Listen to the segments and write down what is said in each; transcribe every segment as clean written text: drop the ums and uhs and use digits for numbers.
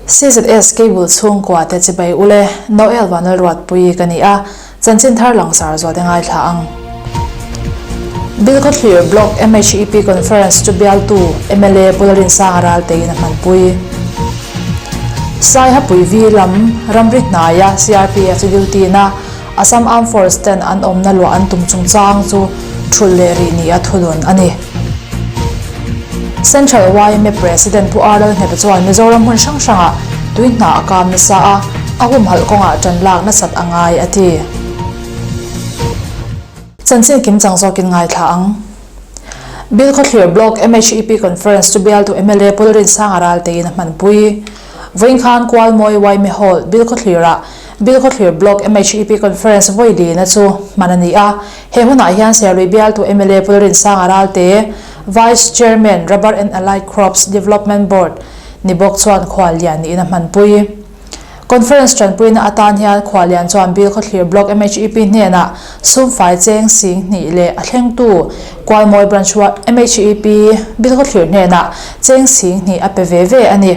CZS Cable chhungkua te chibai ule Noel Vanlalruatpuii ka ni a, chanchin thar langsar zual te ngaithla ang. Bilkhawthlir Block MHEP Conference chu bialtu mla Pularinsanga Ralteiin a hmanpui. Saihapui V lam ramri hnaia CRPF te duty na Assam Armed Force ten an awmna luah an tum chungchang chu thulh leh rih nia thudun a ni. Central yma President Pu R Lalhneta chuan Mizoram hmun hrang hrangah tui hna a kam nasa a, a humhalh kawngah tan lak nasat a ngai a ti. Chanchin kim chang zawkin ngaithla ang. Bilkhawthlir Block MHEP Conference chu bialtu mla Pu Lalrinsanga Ralteiin a hmanpui. Vawiinkhan Kualmawi yma Hall, Bilkhawthlirah Bilkhawthlir Block MHEP Conference vawi lina chu hman a ni a. He hunah hian Serlui bialtu mla Pu Lalrinsanga Ralte, Vice Chairman, Rubber and Allied Crops Development Board ni bawk chuan khuallian niin a hmanpui. Conference tanpuina atan hian Khuallian chuan Bilkhawthlir Block MHEP hnenah sumfai cheng sing hnih leh a thlengtu Kualmawi Branch MHEP Bilkhawthlir hnenah cheng sing hnih a pe ve ve a ni.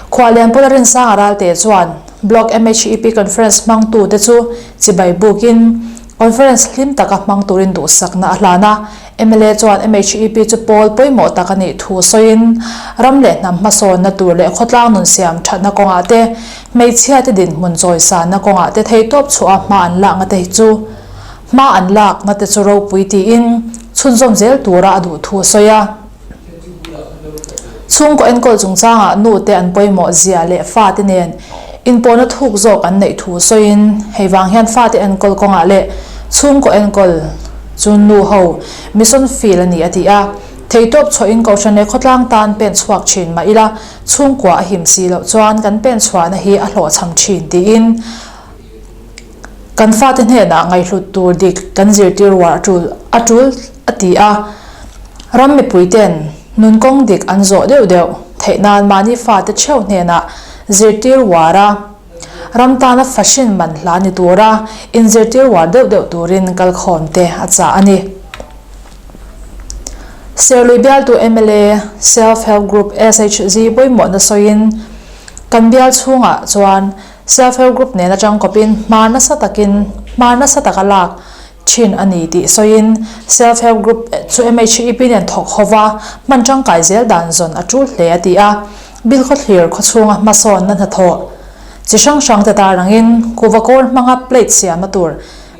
Khuallian Pu Larinsanga Ralte chuan Block MHEP Conference hmangtute chu chibai bukin Conference hlim taka hmang turin duhsakna a hlan a. Mla chuan MHEP chu pawl pawimawh tak a nih thu sawiin, ram leh hnam hmasawnna tur leh khawtlang nun siam thatna kawngah te, hmeichhia te dinhmun chawisanna kawngah te theitawp chhuah a hma an lakna te hi chu hma an lakna te chu ropui tiin chhunzawm zel tura a duh thu a sawi a. Chhungkaw enkawl chungchangah nu te an pawimawh zia leh fate nen inpawhna thuk zawk an neih thu sawiin hei vang hian fate enkawl kawngah leh chhungkaw enkawl chu nu ho mission field a ni a ti a. Theitawp chhuahin Kohhran leh khawtlang tan pen chhuak thin mah ila chhungkua a him si loh chuan kan pen chhuahna hi a hlawhchham thin tiin Kan fate hnenah ngaihhlut tur dik kan zirtir uar a tul a tul a ti a. Ram mipuiten nun kawng dik an zawh deuh deuh theih nan mahni fate theuh hnenah zirtir uar a, ram tana fashion man hla ni tura inzirtir uar deuh deuh turin kalkhawm te a chah a ni. Serlui bialtu mla Self Help Group, SHG, pawimawhna sawiin kan bial chhungah chuan Self Help Group nen atang kawpin hma nasa takin hma nasa taka lak thin a ni tih sawiin Self Help Group chu MHEP nen thawk hova hman tangkai zel dan zawn a tul hle a ti a. Bilkhawthlir khawchhunga hmasawnna hnathawh chi hrang hrang te tarangin kuhva kawl hmanga plate siamna tur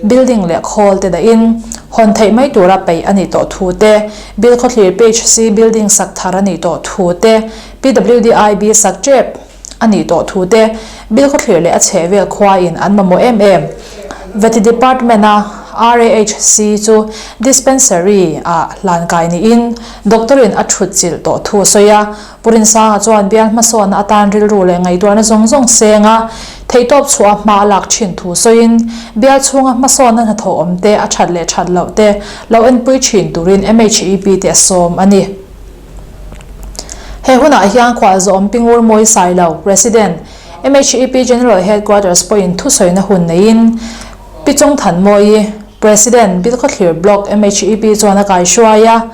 building leh khawl te dahin hawn theih mai tura peih a nih tawh thu te, Bilkhawthlir PHC building sak thar a nih tawh thu te, PWDIB sak tep a nih tawh thu te Bilkhawthlir leh a chhehvel khuain an mamawh em em. Vety Department-a RAHC chu Dispensary ah hlankai niin Doctor-in a thut chilh tawh thu a sawi a. Pu Rinsanga chuan bial hmasawnna atan rilru leh ngaihtuahna zawng zawng seng a, theihtawp chhuah a hma a lak thin thu sawiin bial chhunga hmasawnna hnathawh awm te a that leh that loh te lo enpui thin turin MHEP te a sawm a ni. He hunah hian khualzawm Pingur Mawi Sailo, President, MHEP General Headquarters pawhin thusawina hun neiin Pi Chawngthan Mawi, President, Bilkhawthlir Block MHEP chuan a kaihruai a,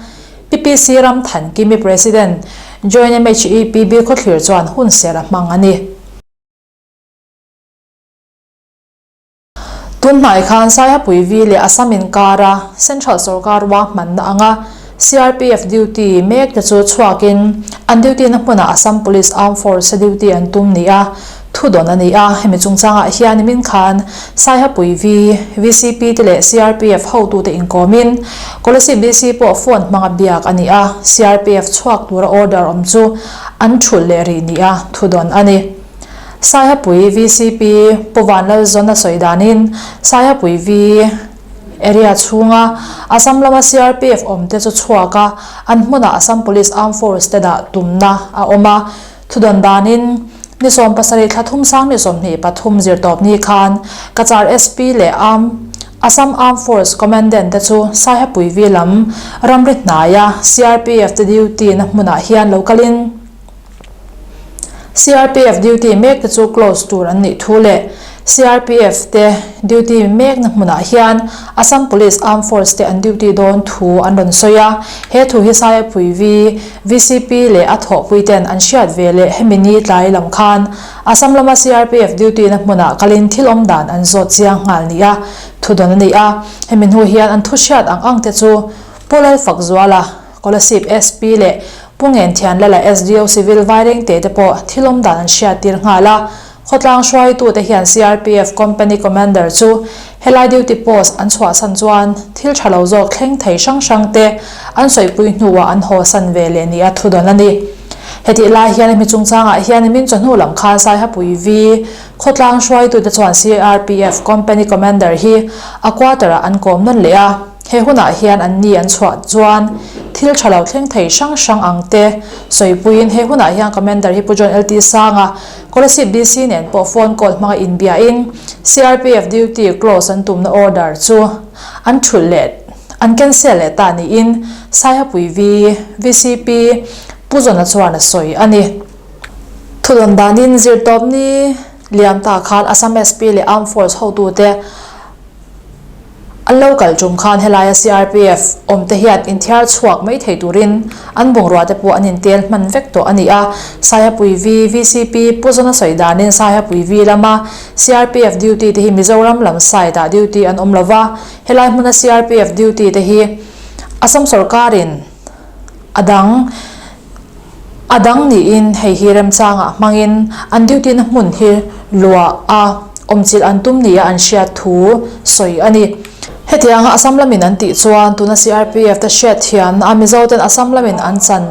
Pi PC Ramthan Kimi, President, Joint MHEP Bilkhawthlir chuan hun ser a hmang a ni. Tunhnai khan Saihapui Vi leh Assam inkara Central sorkar ruahmanna anga CRPF duty mek te chu chhuakin an duty na hmunah Assam Police Armed Force duty an tum ni a thudawn a ni a. Hemi chungchangah hian nimin khan Saihapui Vi, VCP te leh CRPF hotute inkawmin Kolasib DC pawh phone hmanga biak a ni a, CRPF chhuak tura order awm chu an thulh leh rih ni a thudawn a ni. Saihapui vcp Pu Vanlalzawn a sawi danin Saihapui V area chhunga Assam lama CRPF awmte chu chhuak a, an hmunah Assam Police Armed Force te dah tumna a awm a. Thudawn danin ni 70 thla thum sang ni 23 zirtawpni khan Cachar SP leh Arm Assam Armed Force Commandant te chu Saihapui V lam ramri hnaia CRPF te duty na hmunah hian lo kalin CRPF duty mek te chu close tur an nih thu leh CRPF te duty mekna hmunah hian Assam Police Armed Force te an duty dawn thu an rawn sawi a, he thu hi Saiapui V, VCP leh a thawhpui ten an hriat ve leh hemi ni tlai lam khan Assam lama CRPF duty na hmunah kalin thil awm dan an zawt chiang nghal nia thu dawn a ni a, hemi hnu hian an thu hriat ang ang te chu Pu Lalfakzuala, Kolasib SP leh Pu Ngenthianlala SDO Civil Vairengte te pawh thil awm dan an hriat tir nghal a. Khawtlang hruaitute hian CRPF Company Commander chu helai duty post an chhuahsan chuan thil tha lo zawk thleng thei hrang hrang te an sawipui hnuah an hawsan ve leh nia thu dawn a ni. Hetih lai hian hemi chungchangah hian nimin chawhnu lam khan Saihapui V khawtlang hruaitute chuan CRPF Company Commander hi a quarter-ah an kawm nawn leh a. He hunah hian an ni an chhuah chuan thil tha lo thleng thei hrang hrang ang te sawipuiin he hunah hian Commander hi Pu John LT Sanga Kolasib DC nen pawh phone call hmanga inbiahin CRPF duty close an tumna order chu an thulh leh an cancel leh ta niin Saihapui V, VCP, Pu Zawna chuan a sawi a ni. Thudawn danin zirtawpni liam ta khan Assam SP leh Armed Force hotute An lo kal tum khan helaia CRPF awm te hian inthiar chhuak mai thei turin an bungrua te pawh an intel hman vek tawh a ni a. Saihapui V, VCP, Pu Zawna sawi danin Saihapui V lama CRPF duty te hi Mizoram lam side ah duty an awm lova, helai hmuna CRPF duty te hi Assam sawrkarin a dang A dang niin hei hi remchangah hmangin an duty na hmun hi luah a awmchilh an tum nia an hriat thu sawi a ni. Hetianga Assam lamin an tih chuan tuna CRPF te hriat thiamna a Mizo ten Assam lamin an chan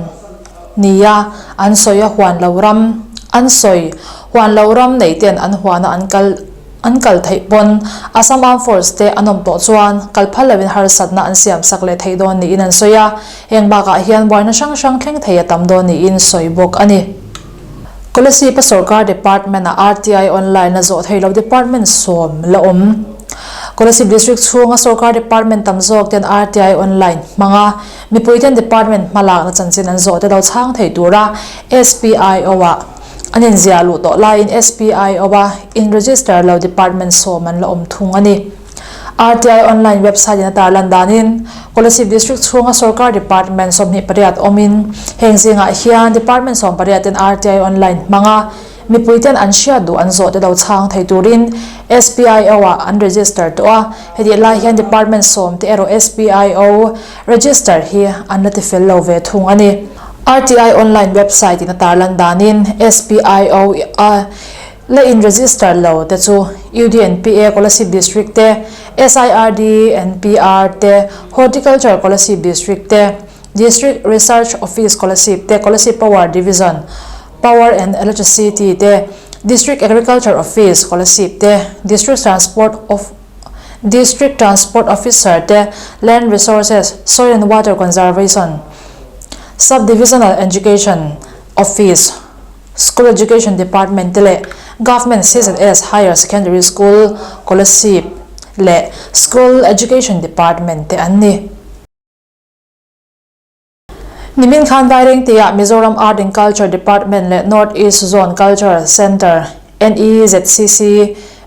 nia an sawi a huan lo ram an sawi huan lo ram nei ten an huana an kal An kal theih pawn Assam Armed Force te an awm tawh chuan kal phal loin harsatna an siam sak leh theih dawn niin an sawi a, heng bakah hian buaina hrang hrang thleng thei a tam dawn niin sawi bawk a ni. Kolasib-a sorkar department-a RTI online a zawh theih loh department sawm la awm. Kolasib district chhunga sorkar department tam zawk ten RTI online hmanga mipuiten department hmalakna chanchin an zawh te lo chhang thei tura SPIO-ah An inziah luh tawh laiin SPIO-a in-register lo department sawm an la awm thung a ni. RTI online website in a tarlan danin, Kolasib District chhunga sorkar department 28 awmin, heng zingah hian department 18 ten RTI online hmanga mipuiten an hriat duh an zawh te lo chhang thei turin SPIO-ah an register tawh a, hetih lai hian department sawm te erawh SPIO register hi an la tifel lo ve thung a ni. RTI online website in a tarlan danin SPIO a la in register lo te chu UDNPA Kolasib District te, SIRD NPR te, Horticulture Kolasib District te, District Research Office Kolasib te, Kolasib Power Division, Power and Electricity te, District Agriculture Office Kolasib te, District Transport of District Transport Officer te, Land Resources, Soil and Water Conservation, Sub-Divisional Education Office, School Education Department te leh Government CZS Higher Secondary School, Kolasib leh School Education Department te an ni. Nimin khan Vairengte-ah Mizoram Art and Culture Department leh North East Zone Culture Centre, NEZCC,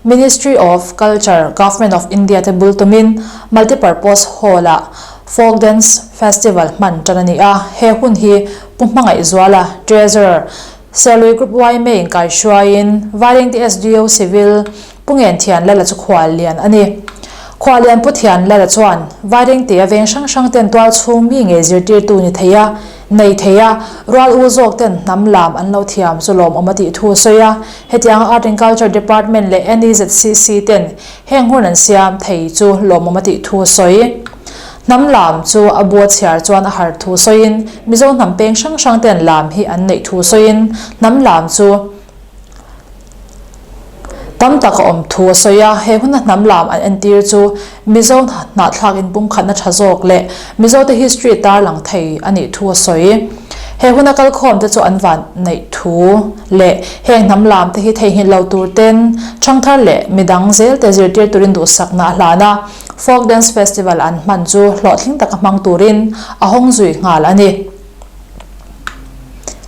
Ministry of Culture, Government of India te bul tumin Multipurpose Hall-ah Folk Dance Festival hman tan a ni a. He hun hi Pu Hmangaihzuala, Treasurer, Serlui Group yma inkaihruaiin Vairengte SDO Civil Pu Ngenthianlala chu khuallian a ni. Khuallian Pu Thianlala chuan Vairengtea veng hrang hrang ten tual chhung mi ngei zirtirtu ni thei a, nei thei a, rual u zawk ten hnam lam an lo thiam chu lawmawm a tih thu a sawi a. Hetianga Art and Culture Department leh NEZCC ten heng hun an siam thei chu lawmawm a tih thu a sawi. Hnam lam chu a bu a chhiar chuan a har thu sawiin Mizo hnam peng hrang hrang ten lam hi an neih thu sawiin hnam lam chu Tam tak a awm thu a sawi a, he huna hnam lam an entir chu Mizo hnahthlak inpumkhatna tha zawk leh Mizote history tarlang thei a nih thu a sawi. He huna kalkhawm te chu an van neih thu leh heng hnam lam te hi theihnghilh lo tur ten ṭhangthar leh midang zel te zirtir turin duhsakna a hlan a, Folk Dance Festival an hman chu hlawhtling taka hmang turin a hawng zui nghal a ni.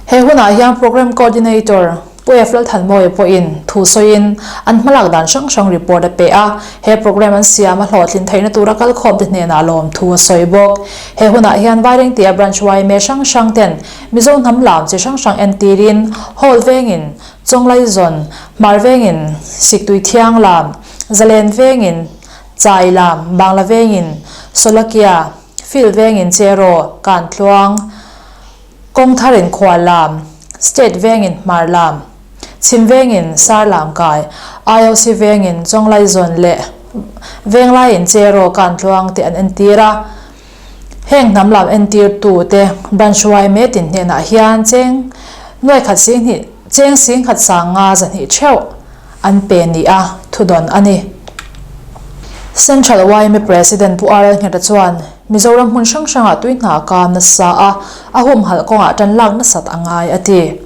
He hunah hian Programme Coordinator. Pu F. Lalthanmawia pawhin thu sawiin an hmalak dan hrang hrang report a pe a, he programme an siam a hlawhtlin theihna tura kalkhawmte hnenah lawmthu a sawi bawk. He hunah hian Vairengtea Branch yma hrang hrang ten Mizo hnam lam chi hrang hrang entirin Hall vengin Chawnglaizawn, Hmar vengin Siktui Thiang lam, Zalen vengin Chai lam, Bangla vengin Solakia, Field vengin Cheraw, Kantluang, Kawngthar in Khual lam, State vengin Hmar lam, Chhim vengin Sar lam kai, IOC vengin Chawnglaizawn leh Venglai in Cheraw, Kantluang te an entir a. Heng hnam lam entirtu te Branch yma tin hnenah hian cheng nuaikhat singhnih cheng singkhat sanga zahnih theuh an pe ni a thudawn a ni. Central yma President Pu RL Ngheta chuan Mizoram hmun hrang hrangah tui hna kam nasa a, a humhalh kawngah tan lak nasat a ngai a ti.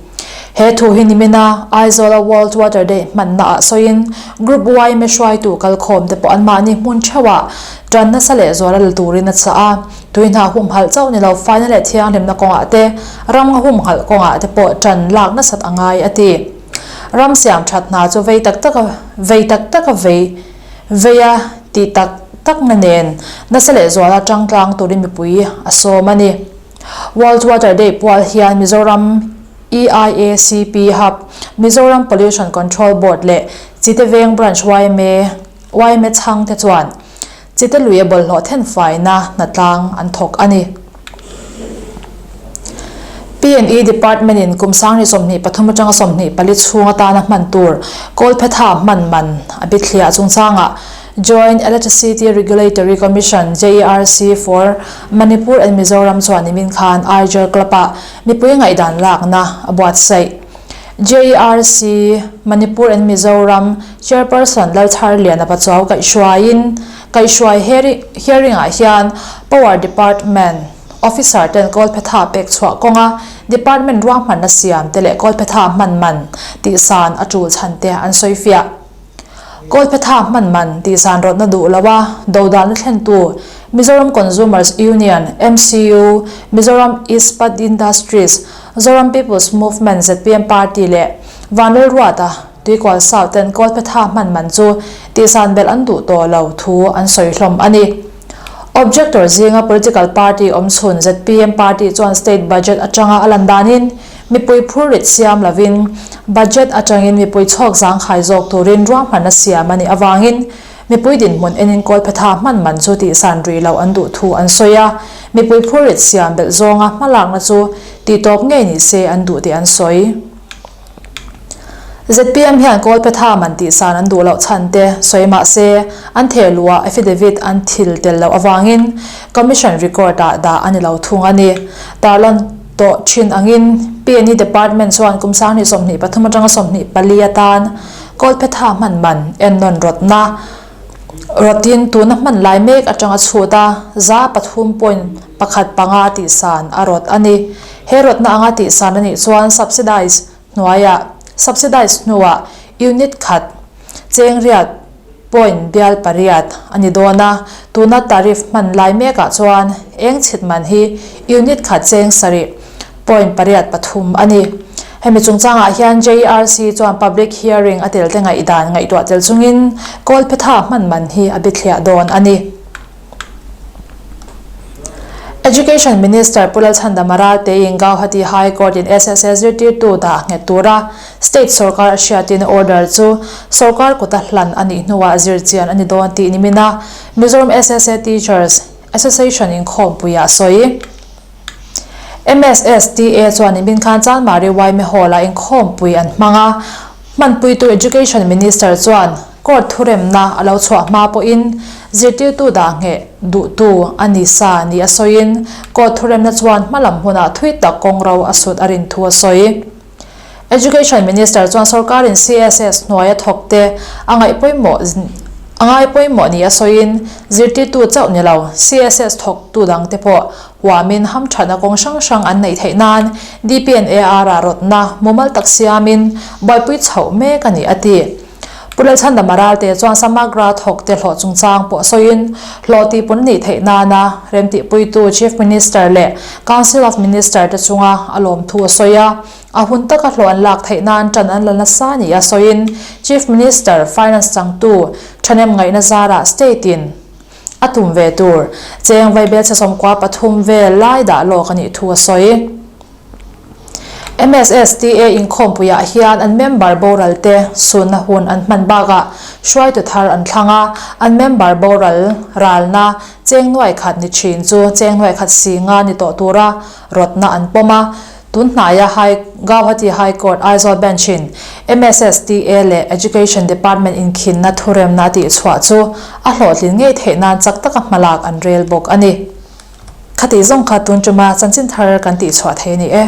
He thu hi nimina Aizawla World Water Day hmanna ah sawiin Group yma hruaitu kalkhawm te pawh anmahni hmun theuhah tan nasa leh zuala la turin a chah a, tui hna humhalh chauh ni lo faina leh thianghlimna kawngah te, ram nga humhalh kawngah te pawh tan lak nasat a ngai a ti. Ram siam that hna chu vei tak taka vei tak taka vei veia tih tak takna nen nasa leh zuala tangtlang turin mipui a sawm a ni. World Water Day pual hian Mizoram EIACP Hub, Mizoram Pollution Control Board leh Chite Veng Branch yma yma chhang te chuan Chite lui a bawlhhlawh thenfaina hnatlang an thawk a ni. PNE Department in kum sangri 23 atanga 24 chhung atana hman tur Kawlphetha hman man a bithliah chungchangah Joint Electricity Regulatory Commission, JERC, for Manipur and Mizoram chuan nimin khan Aijal Club-ah mipui ngaihdan lakna a buatsaih. JERC, Manipur and Mizoram, Chairperson Lalchharliana Pachuau kaihhruaiin kaihhruai hearing-ah hian Power Department Officer ten Kawlphetha pek chhuah kawnga Department ruahmanna siam te leh Kawlphetha hman man tihsan a tul chhan te an sawifiah. Kawlphetha hman man tihsan rawtna duh lo a, dodalna thlentu Mizoram Consumers Union, MCU, Mizoram Ispat Industries, Zoram People's Movement, zpm Party leh Vanlalruata Tuikual South ten Kawlphetha hman man chu tihsan belh an duh tawh lo thu an sawi hlawm a ni. Objector zinga political party awmchhun zpm Party chuan state budget atanga a lan danin Mipui phurrit siam lovin budget atangin mipui chhawk zangkhai zawk turin ruahmanna siam a nih avangin mipui dinhmun enin Kawlphetha hman man chu tihsan rih loh an duh thu an sawi a, mipui phurrit siam belh zawnga hmalakna chu tihtawp ngei ni se an duh tih an sawi. Zpm hian Kawlphetha man tihsan an duh loh chhan te sawi mah se an theh luhah affidavit an thil tel loh avangin Commission record-ah dah a ni lo thung a ni. Tarlan tawh thin angin PNE Department chuan kum 2023 atanga 24 atan Kawlphetha hman man ennawn rawtna rawtin tuna hman lai mek atanga chhut a za pathum point pakhat panga tihsan a rawt a ni. He rawtna anga tihsan a nih chuan subsidize hnuaiah subsidize hnuah unit khat cheng riat point bial pariat a ni dawn a, tuna tariff hman lai mekah chuan eng chhit man hi unit khat cheng sarih point pariat pathum a ni. Hemi chungchangah hian JERC chuan public hearing a telte ngaihdan ngaihtuah tel chungin Kawlphetha hman man hi a bithliah dawn a ni. Education Minister Pu Lalchhandama Raltein Gauhati High Court in SSA zirtirtu dah nghet tura State sorkar a hriatin order chu sorkar kuta hlan a nih hnuah zirchian a ni dawn tih nimina Mizoram SSA Teachers Association inkhawmpuiah a sawi. MSSTA chuan nimin khan Chanmari yma Hall-ah inkhawmpui an hmang a, hmanpuitu Education Minister chuan Court thuremna a lo chhuah hma pawhin zirtirtu dah ngheh duhtu a ni sa ni a sawiin court thuremna chuan hmalam hunah thui tak kawng ro a sut a rin thu a sawi. Education Minister chuan sorkarin CSS hnuaia thawkte a ngaih pawimawh a ngai pawimawh ni a sawiin zirtirtu chauh ni lo CSS thawktu dangte pawh huamin hamthatna kawng hrang hrang an neih theih nan DPNAR-ah rawtna mumal tak siamin buaipui chhoh mek a ni a ti. Pu Lalchhandama Ralte chuan Samagra thawkte hlawh chungchang pawh sawiin hlawh tihpun nih theih nana remtihpuitu Chief Minister leh Council of Minister te chunga a lawmthu a sawi a. A hun taka hlawh an lak theih nan ṭan an la nasa nia sawiin Chief Minister, Finance changtu ṭhahnem ngaihna zarah state-in a tum ve tur cheng vaibelchhe 13 vel lai dah lawk a nih thu a sawi. MSSTA inkhawmpuiah hian an member boral te sunna hun an hman bakah hruaitu thar an thlang a, an member boral ralna cheng nuai khat ni thin chu cheng nuai khat si nga ni tawh tura rawtna an pawm a. Tun hnaia High Gauhati High Court Aizawl Bench-in MSSTA leh Education Department inkhinna thuremna a tihchhuah chu a hlawhtlin ngei theih nan chak taka hmalak an rel bawk a ni. Khati zawng kha tun tuma chanchin thar kan tihchhuah thei a ni e.